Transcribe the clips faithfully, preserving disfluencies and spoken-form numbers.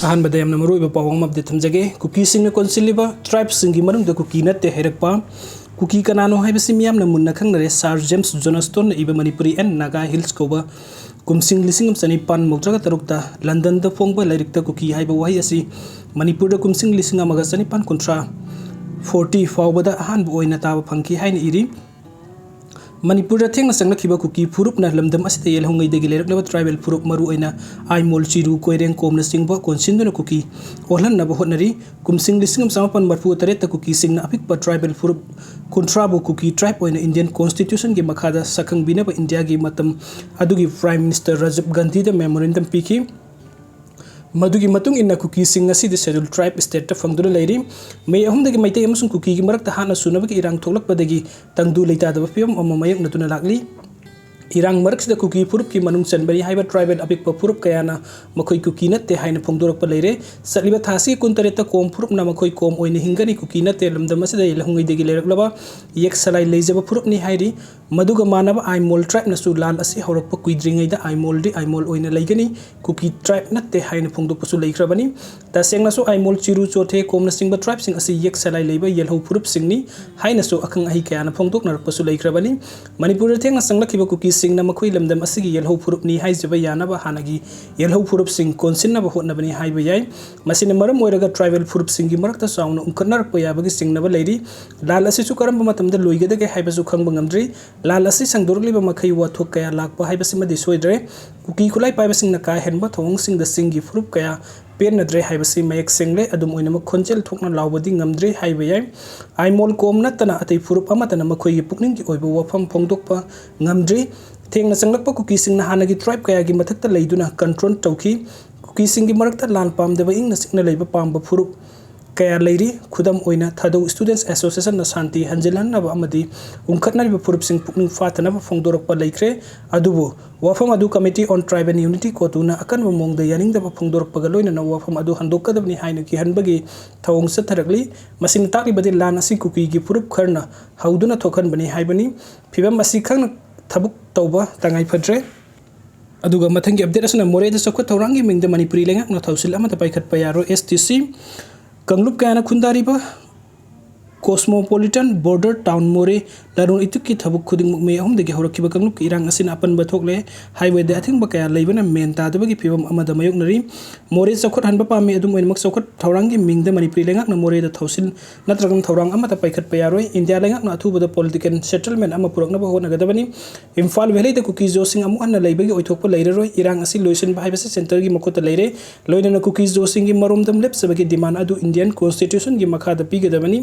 ꯑꯍꯥꯟꯕꯗ ꯌꯥꯝꯅ ꯃꯔꯨꯑꯣꯏꯕ ꯄꯥꯎ ꯑꯃ ꯑꯞꯗꯦꯠ ꯊꯝꯖꯒꯦ꯫ ꯀꯨꯀꯤꯁꯤꯡꯅ ꯀꯣꯟꯁꯤꯜꯂꯤꯕ ꯇ꯭ꯔꯥꯏꯕꯁꯤꯡꯒꯤ ꯃꯅꯨꯡꯗ ꯀꯨꯀꯤ ꯅꯠꯇꯦ ꯍꯥꯏꯔꯛꯄ꯫ ꯀꯨꯀꯤ ꯀꯅꯥꯅꯣ ꯍꯥꯏꯕꯁꯤ ꯃꯤꯌꯥꯝꯅ ꯃꯨꯟꯅ ꯈꯪꯅꯔꯦ꯫ ꯁꯥꯔ ꯖꯦꯝꯁ ꯖꯣꯅꯁꯇꯣꯟꯅ ꯏꯕ ꯃꯅꯤꯄꯨꯔꯤ ꯑꯦꯟ ꯅꯥꯒꯥ ꯍꯤꯜꯁ ꯀꯧꯕ ꯀꯨꯝꯁꯤꯡ ꯂꯤꯁꯤꯡ ꯑꯃ ꯆꯅꯤꯄꯥꯟ ꯃꯧꯗ꯭ꯔꯥꯒ ꯇꯔꯨꯛꯇ ꯂꯟꯗꯟꯗ ꯐꯣꯡꯕ ꯂꯥꯏꯔꯤꯛꯇ ꯀꯨꯀꯤ ꯍꯥꯏꯕ ꯋꯥꯍꯩ ꯑꯁꯤ ꯃꯅꯤꯄꯨꯔꯗ ꯀꯨꯝꯁꯤꯡ ꯂꯤꯁꯤꯡ ꯑꯃꯒ ꯆꯅꯤꯄꯥꯟ ꯀꯨꯟꯊ꯭ꯔꯥ, forty, ꯐꯥꯎꯕꯗ ꯑꯍꯥꯟꯕ ꯑꯣꯏꯅ ꯇꯥꯕ ꯐꯪꯈꯤ ꯍꯥꯏꯅ ꯏꯔꯤ꯫ ꯃꯅꯤꯄꯨꯔꯗ ꯊꯦꯡꯅ ꯆꯪꯂꯛꯈꯤꯕ ꯀꯨꯀꯤ ꯐꯨꯔꯨꯞꯅ ꯂꯝꯗꯝ ꯑꯁꯤꯗ ꯌꯦꯜꯍꯧꯉꯩꯗꯒꯤ ꯂꯩꯔꯛꯂꯕ ꯇ꯭ꯔꯥꯏꯕꯦꯜ ꯐꯨꯔꯨꯞ, ꯃꯔꯨꯑꯣꯏꯅ ꯑꯥꯏꯃꯣꯜ, ꯆꯤꯔꯨ, ꯀꯣꯏꯔꯦꯡ, ꯀꯣꯝꯅꯆꯤꯡꯕ ꯀꯣꯟꯁꯤꯟꯗꯨꯅ ꯀꯨꯀꯤ ꯑꯣꯜꯍꯟꯅꯕ ꯍꯣꯠꯅꯔꯤ꯫ ꯀꯨꯝꯁꯤꯡ ꯂꯤꯁꯤꯡ ꯑꯃ ꯆꯃꯥꯄꯟ ꯃꯔꯤꯐꯨ ꯇꯔꯦꯠꯇ ꯀꯨꯀꯤꯁꯤꯡꯅ ꯑꯄꯤꯛꯄ ꯇ꯭ꯔꯥꯏꯕꯦꯜ ꯐꯨꯔꯨꯞ ꯀꯨꯟꯊ꯭ꯔꯥꯕꯨ ꯀꯨꯀꯤ ꯇ꯭ꯔꯥꯏꯕ ꯑꯣꯏꯅ ꯏꯟꯗꯤꯌꯟ ꯀꯣꯟꯁꯇꯤꯇ꯭ꯌꯨꯁꯟꯒꯤ ꯃꯈꯥꯗ ꯁꯛꯈꯪꯕꯤꯅꯕ ꯏꯟꯗꯤꯌꯥꯒꯤ ꯃꯇꯝ ꯑꯗꯨꯒꯤ ꯄ꯭ꯔꯥꯏꯝ ꯃꯤꯅꯤꯁꯇꯔ ꯔꯥꯖꯤꯕ ꯒꯥꯟꯙꯤꯗ ꯃꯦꯃꯣꯔꯦꯟꯗꯝ ꯄꯤꯈꯤ꯫ ꯃꯗꯨꯒꯤ ꯃꯇꯨꯡ ꯏꯟꯅ ꯀꯨꯀꯤꯁꯤꯡ ꯉꯁꯤꯗꯤ ꯁꯦꯗ꯭ꯌꯨꯜ ꯇ꯭ꯔꯥꯏꯕ ꯁ꯭ꯇꯦꯇꯁꯇ ꯐꯪꯗꯨꯅ ꯂꯩꯔꯤ꯫ ꯃꯌꯦꯛ ꯑꯍꯨꯝꯗꯒꯤ ꯃꯩꯇꯩ ꯑꯃꯁꯨꯡ ꯀꯨꯀꯤꯒꯤ ꯃꯔꯛꯇ ꯍꯥꯠꯅ ꯁꯨꯅꯕꯒꯤ ꯏꯔꯥꯡ ꯊꯣꯛꯂꯛꯄꯗꯒꯤ ꯇꯪꯗꯨ ꯂꯩꯇꯥꯗꯕ ꯐꯤꯕꯝ ꯑꯃ ꯃꯥꯌꯣꯛꯅꯗꯨꯅ ꯂꯥꯛꯂꯤ꯫ ꯏꯔꯥꯡ ꯃꯔꯛꯁꯤꯗ ꯀꯨꯀꯤ ꯐꯨꯔꯨꯞꯀꯤ ꯃꯅꯨꯡ ꯆꯟꯕꯅꯤ ꯍꯥꯏꯕ ꯇ꯭ꯔꯥꯏꯕꯦꯜ ꯑꯄꯤꯛꯄ ꯐꯨꯔꯨꯞ ꯀꯌꯥꯅ ꯃꯈꯣꯏ ꯀꯨꯀꯤ ꯅꯠꯇꯦ ꯍꯥꯏꯅ ꯐꯣꯡꯗꯣꯔꯛꯄ ꯂꯩꯔꯦ꯫ ꯆꯠꯂꯤꯕ ꯊꯥ ꯑꯁꯤꯒꯤ ꯀꯨꯟꯇꯔꯦꯠꯇ ꯀꯣꯝ ꯐꯨꯔꯨꯞꯅ ꯃꯈꯣꯏ ꯀꯣꯝ ꯑꯣꯏꯅ ꯍꯤꯡꯒꯅꯤ, ꯀꯨꯀꯤ ꯅꯠꯇꯦ, ꯂꯝꯗꯝ ꯑꯁꯤꯗ ꯌꯦꯜꯍꯧꯉꯩꯗꯒꯤ ꯂꯩꯔꯛꯂꯕ ꯌꯦꯛ ꯁꯂꯥꯏ ꯂꯩꯖꯕ ꯐꯨꯔꯨꯞꯅꯤ ꯍꯥꯏꯔꯤ꯫ ꯃꯗꯨꯒ ꯃꯥꯟꯅꯕ ꯑꯥꯏꯃꯣꯜ ꯇ꯭ꯔꯥꯏꯕꯅꯁꯨ ꯂꯥꯟ ꯑꯁꯤ ꯍꯧꯔꯛꯄ ꯀꯨꯏꯗ꯭ꯔꯤꯉꯩꯗ ꯑꯥꯏꯃꯣꯜꯗꯤ ꯑꯥꯏꯃꯣꯜ ꯑꯣꯏꯅ ꯂꯩꯒꯅꯤ, ꯀꯨꯀꯤ ꯇ꯭ꯔꯥꯏꯕ ꯅꯠꯇꯦ ꯍꯥꯏꯅ ꯐꯣꯡꯗꯣꯛꯄꯁꯨ ꯂꯩꯈ꯭ꯔꯕꯅꯤ꯫ ꯇꯁꯦꯡꯅꯁꯨ ꯑꯥꯏꯃꯣꯜ, ꯆꯤꯔꯨ, ꯆꯣꯊꯦ, ꯀꯣꯝꯅꯆꯤꯡꯕ ꯇ꯭ꯔꯥꯏꯕꯁꯤꯡ ꯑꯁꯤ ꯌꯦꯛ ꯁꯂꯥꯏ ꯂꯩꯕ ꯌꯦꯜꯍꯧ ꯐꯨꯔꯨꯞꯁꯤꯡꯅꯤ ꯍꯥꯏꯅꯁꯨ ꯑꯈꯪ ꯑꯍꯩ ꯀꯌꯥꯅ ꯐꯣꯡꯗꯣꯛꯅꯔꯛꯄꯁꯨ ꯂꯩꯈ꯭ꯔꯕꯅꯤ꯫ ꯃꯅꯤꯄꯨꯔꯗ ꯊꯦꯡꯅ ꯆꯪꯂꯛꯈꯤꯕ ꯀꯨꯀꯤꯁꯤꯡꯅ ꯃꯈꯣꯏ ꯂꯝꯗꯝ ꯑꯁꯤꯒꯤ ꯌꯦꯜꯍꯧ ꯐꯨꯔꯨꯞꯅꯤ ꯍꯥꯏꯖꯕ ꯌꯥꯅꯕ ꯍꯥꯟꯅꯒꯤ ꯌꯦꯜꯍꯧ ꯐꯨꯔꯨꯞꯁꯤꯡ ꯀꯣꯟꯁꯤꯟꯅꯕ ꯍꯣꯠꯅꯕꯅꯤ ꯍꯥꯏꯕ ꯌꯥꯏ꯫ ꯃꯁꯤꯅ ꯃꯔꯝ ꯑꯣꯏꯔꯒ ꯇ꯭ꯔꯥꯏꯕꯦꯜ ꯐꯨꯔꯨꯞꯁꯤꯡꯒꯤ ꯃꯔꯛꯇ ꯆꯥꯎꯅ ꯎꯪꯈꯠꯅꯔꯛꯄ ꯌꯥꯕꯒꯤ ꯆꯤꯡꯅꯕ ꯂꯩꯔꯤ꯫ ꯂꯥꯟ ꯑꯁꯤꯁꯨ ꯀꯔꯝꯕ ꯃꯇꯝꯗ ꯂꯣꯏꯒꯗꯒꯦ ꯍꯥꯏꯕꯁꯨ ꯈꯪꯕ ꯉꯝꯗ꯭ꯔꯤ꯫ ꯂꯥꯟ ꯑꯁꯤ ꯁꯟꯗꯣꯔꯛꯂꯤꯕ ꯃꯈꯩ ꯋꯥꯊꯣꯛ ꯀꯌꯥ ꯂꯥꯛꯄ ꯍꯥꯏꯕꯁꯤꯃꯗꯤ ꯁꯣꯏꯗ꯭ꯔꯦ꯫ ꯀꯨꯀꯤ ꯈꯨꯠꯂꯥꯏ ꯄꯥꯏꯕꯁꯤꯡꯅ ꯀꯥ ꯍꯦꯟꯕ ꯊꯧꯑꯣꯡꯁꯤꯡꯗ ꯆꯤꯡꯒꯤ ꯐꯨꯔꯨꯞ ꯀꯌꯥ ꯄꯦꯟꯅꯗ꯭ꯔꯦ ꯍꯥꯏꯕꯁꯤ ꯃꯌꯦꯛ ꯁꯦꯡꯂꯦ꯫ ꯑꯗꯨꯝ ꯑꯣꯏꯅꯃꯛ, ꯈꯣꯟꯖꯦꯜ ꯊꯣꯛꯅ ꯂꯥꯎꯕꯗꯤ ꯉꯝꯗ꯭ꯔꯤ ꯍꯥꯏꯕ ꯌꯥꯏ꯫ ꯑꯥꯏꯃꯣꯜ ꯀꯣꯝ ꯅꯠꯇꯅ ꯑꯇꯩ ꯐꯨꯔꯨꯞ ꯑꯃꯠꯇꯅ ꯃꯈꯣꯏꯒꯤ ꯄꯨꯛꯅꯤꯡꯒꯤ ꯑꯣꯏꯕ ꯋꯥꯐꯝ ꯐꯣꯡꯗꯣꯛꯄ ꯉꯝꯗ꯭ꯔꯤ꯫ ꯊꯦꯡꯅ ꯆꯪꯂꯛꯄ ꯀꯨꯀꯤꯁꯤꯡꯅ ꯍꯥꯟꯅꯒꯤ ꯇ꯭ꯔꯥꯏꯕ ꯀꯌꯥꯒꯤ ꯃꯊꯛꯇ ꯂꯩꯗꯨꯅ ꯀꯟꯇ꯭ꯔꯣꯜ ꯇꯧꯈꯤ꯫ ꯀꯨꯀꯤꯁꯤꯡꯒꯤ ꯃꯔꯛꯇ ꯂꯥꯟ ꯄꯥꯝꯗꯕ, ꯏꯪꯅ ꯆꯤꯛꯅ ꯂꯩꯕ ꯄꯥꯝꯕ ꯐꯨꯔꯨꯞ ꯀꯌꯥ ꯂꯩꯔꯤ꯫ ꯈꯨꯗꯝ ꯑꯣꯏꯅ, ꯊꯥꯗꯧ ꯁ꯭ꯇꯨꯗꯦꯟꯠꯁ ꯑꯦꯁꯣꯁꯤꯌꯦꯁꯟꯅ ꯁꯥꯟꯇꯤ ꯍꯟꯖꯤꯜꯍꯟꯅꯕ ꯑꯃꯗꯤ ꯎꯪꯈꯠꯅꯔꯤꯕ ꯐꯨꯔꯨꯞꯁꯤꯡ ꯄꯨꯛꯅꯤꯡ ꯐꯥꯊꯅꯕ ꯐꯣꯡꯗꯣꯔꯛꯄ ꯂꯩꯈ꯭ꯔꯦ꯫ ꯑꯗꯨꯕꯨ ꯋꯥꯐꯝ ꯑꯗꯨ Committee on Tribal Unity, ꯀꯣꯇꯨꯅ ꯑꯀꯟꯕ ꯃꯑꯣꯡꯗ ꯌꯥꯅꯤꯡꯗꯕ ꯐꯣꯡꯗꯣꯔꯛꯄꯒ ꯂꯣꯏꯅꯅ ꯋꯥꯐꯝ ꯑꯗꯨ ꯍꯟꯗꯣꯛꯀꯗꯕꯅꯤ ꯍꯥꯏꯅ ꯀꯤꯍꯟꯕꯒꯤ ꯊꯧꯑꯣꯡ ꯆꯠꯊꯔꯛꯂꯤ꯫ ꯃꯁꯤꯅ ꯇꯥꯛꯂꯤꯕꯗꯤ ꯂꯥꯟ ꯑꯁꯤ ꯀꯨꯀꯤꯒꯤ ꯐꯨꯔꯨꯞ ꯈꯔꯅ ꯍꯧꯗꯨꯅ ꯊꯣꯛꯍꯟꯕꯅꯤ ꯍꯥꯏꯕꯅꯤ꯫ ꯐꯤꯚꯝ ꯑꯁꯤ ꯈꯪꯅ ꯊꯕꯛ ꯇꯧꯕ ꯇꯉꯥꯏ ꯐꯗ꯭ꯔꯦ꯫ ꯑꯗꯨꯒ ꯃꯊꯪꯒꯤ ꯑꯞꯗꯦꯠ ꯑꯁꯤꯅ ꯃꯣꯔꯦꯗ ꯆꯥꯎꯈꯠ ꯊꯧꯔꯥꯡꯒꯤ ꯃꯤꯡꯗ ꯃꯅꯤꯄꯨꯔꯤ ꯂꯩꯉꯥꯛꯅ ꯊꯧꯁꯤꯜ ꯑꯃꯠꯇ ꯄꯥꯏꯈꯠꯄ ꯌꯥꯔꯣꯏ꯫ ꯑꯦꯁ ꯇꯤ ꯁꯤ ꯀꯥꯡꯂꯨꯞ ꯀꯌꯥꯅ ꯈꯨꯟꯗꯥꯔꯤꯕ ꯀꯣꯁꯃꯣꯄꯣꯂꯤꯇꯟ ꯕꯣꯔꯗꯔ ꯇꯥꯎꯟ ꯃꯣꯔꯦ ꯂꯂꯣꯟ ꯏꯇꯤꯛꯀꯤ ꯊꯕꯛ ꯈꯨꯗꯤꯡꯃꯛ ꯃꯦ ꯑꯍꯨꯝꯗꯒꯤ ꯍꯧꯔꯛꯈꯤꯕ ꯀꯥꯡꯂꯨꯞꯀꯤ ꯏꯔꯥꯡ ꯑꯁꯤꯅ ꯑꯄꯟꯕ ꯊꯣꯛꯂꯦ꯫ ꯍꯥꯏꯋꯦꯗ ꯑꯊꯤꯡꯕ ꯀꯌꯥ ꯂꯩꯕꯅ ꯃꯦꯟ ꯇꯥꯗꯕꯒꯤ ꯐꯤꯕꯝ ꯑꯃꯗ ꯃꯥꯌꯣꯛꯅꯔꯤ꯫ ꯃꯣꯔꯦ ꯆꯥꯎꯈꯠꯍꯟꯕ ꯄꯥꯝꯃꯤ, ꯑꯗꯨꯝ ꯑꯣꯏꯅꯃꯛ ꯆꯥꯎꯈꯠ ꯊꯧꯔꯥꯡꯒꯤ ꯃꯤꯡꯗ ꯃꯅꯤꯄꯨꯔꯤ ꯂꯩꯉꯥꯛꯅ ꯃꯣꯔꯦꯗ ꯊꯧꯁꯤꯜ ꯅꯠꯇ꯭ꯔꯒꯅ ꯊꯧꯔꯥꯡ ꯑꯃꯠꯇ ꯄꯥꯏꯈꯠꯄ ꯌꯥꯔꯣꯏ꯫ ꯏꯟꯗꯤꯌꯥ ꯂꯩꯉꯥꯛꯅ ꯑꯊꯨꯕꯗ ꯄꯣꯂꯤꯇꯤꯀꯦꯜ ꯁꯦꯇꯜꯃꯦꯟ ꯑꯃ ꯄꯨꯔꯛꯅꯕ ꯍꯣꯠꯅꯒꯗꯕꯅꯤ꯫ ꯏꯝꯐꯥꯜ ꯚꯦꯂꯤꯗ ꯀꯨꯀꯤ ꯖꯣꯁꯤꯡ ꯑꯃꯨꯛ ꯍꯟꯅ ꯂꯩꯕꯒꯤ ꯑꯣꯏꯊꯣꯛꯄ ꯂꯩꯔꯔꯣꯏ꯫ ꯏꯔꯥꯡ ꯑꯁꯤ ꯂꯣꯏꯁꯤꯟꯕ ꯍꯥꯏꯕꯁꯤ ꯁꯦꯟꯇꯔꯒꯤ ꯃꯈꯨꯠꯇ ꯂꯩꯔꯦ꯫ ꯂꯣꯏꯅꯅ ꯀꯨꯀꯤ ꯖꯣꯁꯤꯡꯒꯤ ꯃꯔꯣꯝꯗꯣꯝ ꯂꯦꯞꯆꯕꯒꯤ ꯗꯤꯃꯥꯟ ꯑꯗꯨ ꯏꯟꯗꯤꯌꯟ ꯀꯣꯟꯁꯇꯤꯇ꯭ꯌꯨꯁꯟꯒꯤ ꯃꯈꯥꯗ ꯄꯤꯒꯗꯕꯅꯤ꯫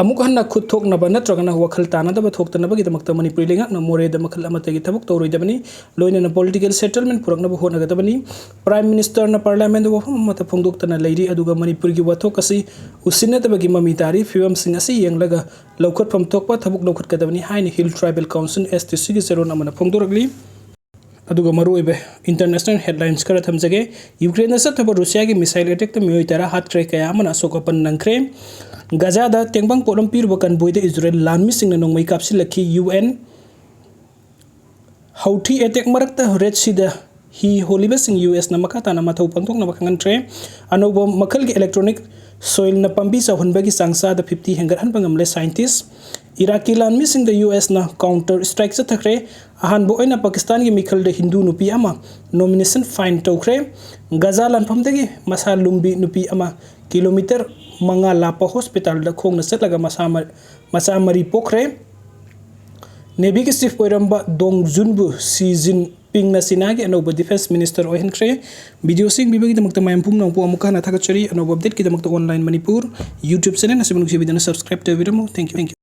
ꯑꯃꯨꯛ ꯍꯟꯅ ꯈꯨꯠ ꯊꯣꯛꯅꯕ ꯅꯠꯇ꯭ꯔꯒꯅ ꯋꯥꯈꯜ ꯇꯥꯅꯗꯕ ꯊꯣꯛꯇꯅꯕꯒꯤꯗꯃꯛꯇ ꯃꯅꯤꯄꯨꯔꯤ ꯂꯩꯉꯥꯛꯅ ꯃꯣꯔꯦꯗ ꯃꯈꯜ ꯑꯃꯠꯇꯒꯤ ꯊꯕꯛ ꯇꯧꯔꯣꯏꯗꯕꯅꯤ꯫ ꯂꯣꯏꯅꯅ ꯄꯣꯂꯤꯇꯤꯀꯦꯜ ꯁꯦꯇꯜꯃꯦꯟ ꯄꯨꯔꯛꯅꯕ ꯍꯣꯠꯅꯒꯗꯕꯅꯤ꯫ ꯄ꯭ꯔꯥꯏꯝ ꯃꯤꯅꯤꯁꯇꯔꯅ ꯄꯥꯔꯂꯤꯌꯥꯃꯦꯟꯗ ꯋꯥꯐꯝ ꯑꯃꯠꯇ ꯐꯣꯡꯗꯣꯛꯇꯅ ꯂꯩꯔꯤ, ꯑꯗꯨꯒ ꯃꯅꯤꯄꯨꯔꯒꯤ ꯋꯥꯊꯣꯛ ꯑꯁꯤ ꯎꯁꯤꯟꯅꯗꯕꯒꯤ ꯃꯃꯤ ꯇꯥꯔꯤ꯫ ꯐꯤꯕꯝꯁꯤꯡ ꯑꯁꯤ ꯌꯦꯡꯂꯒ ꯂꯧꯈꯠꯐꯝ ꯊꯣꯛꯄ ꯊꯕꯛ ꯂꯧꯈꯠꯀꯗꯕꯅꯤ ꯍꯥꯏꯅ ꯍꯤꯜ ꯇ꯭ꯔꯥꯏꯕꯦꯜ ꯀꯥꯎꯟꯁꯤꯜ, ꯑꯦꯁ ꯇꯤ ꯁꯤꯒꯤ ꯆꯦꯔꯣꯜ ꯑꯃꯅ ꯐꯣꯡꯗꯣꯔꯛꯂꯤ꯫ ꯑꯗꯨꯒ ꯃꯔꯨꯑꯣꯏꯕ ꯏꯟꯇꯔꯅꯦꯁꯅꯦꯜ ꯍꯦꯗꯂꯥꯏꯟꯁ ꯈꯔ ꯊꯝꯖꯒꯦ꯫ ꯌꯨꯀ꯭ꯔꯦꯟꯗ ꯆꯠꯊꯕ ꯔꯨꯁꯤꯌꯥꯒꯤ ꯃꯤꯁꯥꯏꯜ ꯑꯦꯇꯦꯛꯇ ꯃꯤꯑꯣꯏ ꯇꯔꯥ ꯍꯥꯠꯈ꯭ꯔꯦ, ꯀꯌꯥ ꯑꯃꯅ ꯑꯁꯣꯛ ꯑꯄꯟ ꯅꯪꯈ꯭ꯔꯦ꯫ ꯒꯖꯥꯗ ꯇꯦꯡꯕꯥꯡ ꯄꯣꯠꯂꯝ ꯄꯤꯔꯨꯕ ꯀꯟꯕꯣꯏꯗ ꯏꯖꯔꯦꯜ ꯂꯥꯟꯃꯤꯁꯤꯡꯅ ꯅꯣꯡꯃꯩ ꯀꯥꯞꯁꯤꯜꯂꯛꯈꯤ꯫ ꯌꯨ ꯑꯦꯟ ꯍꯧꯊꯤ ꯑꯦꯇꯦꯛ ꯃꯔꯛꯇ ꯔꯦꯗ ꯁꯤꯗ ꯍꯤ ꯍꯣꯜꯂꯤꯕꯁꯤꯡ ꯌꯨ ꯑꯦꯁꯅ ꯃꯈꯥ ꯇꯥꯅ ꯃꯊꯧ ꯄꯥꯡꯊꯣꯛꯅꯕ ꯈꯪꯍꯟꯈ꯭ꯔꯦ꯫ ꯑꯅꯧꯕ ꯃꯈꯜꯒꯤ ꯏꯂꯦꯛꯇ꯭ꯔꯣꯅꯤꯛ ꯁꯣꯏꯜꯅ ꯄꯥꯝꯕꯤ ꯆꯥꯎꯍꯟꯕꯒꯤ ꯆꯥꯡ ꯆꯥꯗ ꯐꯤꯐꯇꯤ ꯍꯦꯟꯒꯠꯍꯟꯕ ꯉꯝꯂꯦ ꯁꯥꯏꯟꯇꯤꯁ꯫ ꯏꯔꯥꯛꯀꯤ ꯂꯥꯟꯃꯤꯁꯤꯡꯗ ꯌꯨ ꯑꯦꯁꯅ ꯀꯥꯎꯟꯇꯔ ꯁ꯭ꯇ꯭ꯔꯥꯏꯛ ꯆꯠꯊꯈ꯭ꯔꯦ꯫ ꯑꯍꯥꯟꯕ ꯑꯣꯏꯅ ꯄꯥꯀꯤꯁꯇꯥꯟꯒꯤ ꯃꯤꯈꯜꯗ ꯍꯤꯟꯗꯨ ꯅꯨꯄꯤ ꯑꯃ ꯅꯣꯃꯤꯅꯦꯁꯟ ꯐꯥꯏꯟ ꯇꯧꯈ꯭ꯔꯦ꯫ ꯒꯖꯥ ꯂꯥꯟꯐꯝꯗꯒꯤ ꯃꯁꯥ ꯂꯨꯝꯕꯤ ꯅꯨꯄꯤ ꯑꯃ ꯀꯤꯂꯣꯃꯤꯇꯔ ꯃꯉꯥ ꯂꯥꯞꯄ ꯍꯣꯁꯄꯤꯇꯥꯜꯗ ꯈꯣꯡꯅ ꯆꯠꯂꯒ ꯃꯁꯥ ꯃ-, ꯃꯆꯥ ꯃꯔꯤ ꯄꯣꯛꯈ꯭ꯔꯦ꯫ ꯅꯦꯚꯤꯒꯤ ꯆꯤꯐ ꯑꯣꯏꯔꯝꯕ ꯗꯣꯡ ꯖꯨꯟꯕꯨ ꯁꯤ ꯖꯤꯟ ꯄꯤꯡꯅ ꯆꯤꯅꯥꯒꯤ ꯑꯅꯧꯕ ꯗꯤꯐꯦꯟꯁ ꯃꯤꯅꯤꯁꯇꯔ ꯑꯣꯏꯍꯟꯈ꯭ꯔꯦ꯫ ꯚꯤꯗꯤꯑꯣꯁꯤ ꯌꯦꯡꯕꯤꯕꯒꯤꯗꯃꯛꯇ ꯃꯌꯥꯝ ꯄꯨꯝꯅꯃꯛꯄꯨ ꯑꯃꯨꯛꯀ ꯍꯟꯅ ꯊꯥꯒꯠꯆꯔꯤ꯫ ꯑꯅꯧꯕ ꯑꯞꯗꯦꯠꯀꯤꯗꯃꯛꯇ ꯑꯣꯟꯂꯥꯏꯟ ꯃꯅꯤꯄꯨꯔ ꯌꯨꯇ꯭ꯌꯨꯕ ꯆꯦꯅꯦꯜ ꯑꯁꯤꯕꯨ ꯅꯨꯡꯁꯤꯕꯤꯗꯨꯅ subscribe ꯇꯧꯕꯤꯔꯝꯃꯨ꯫ Thank you, thank you꯫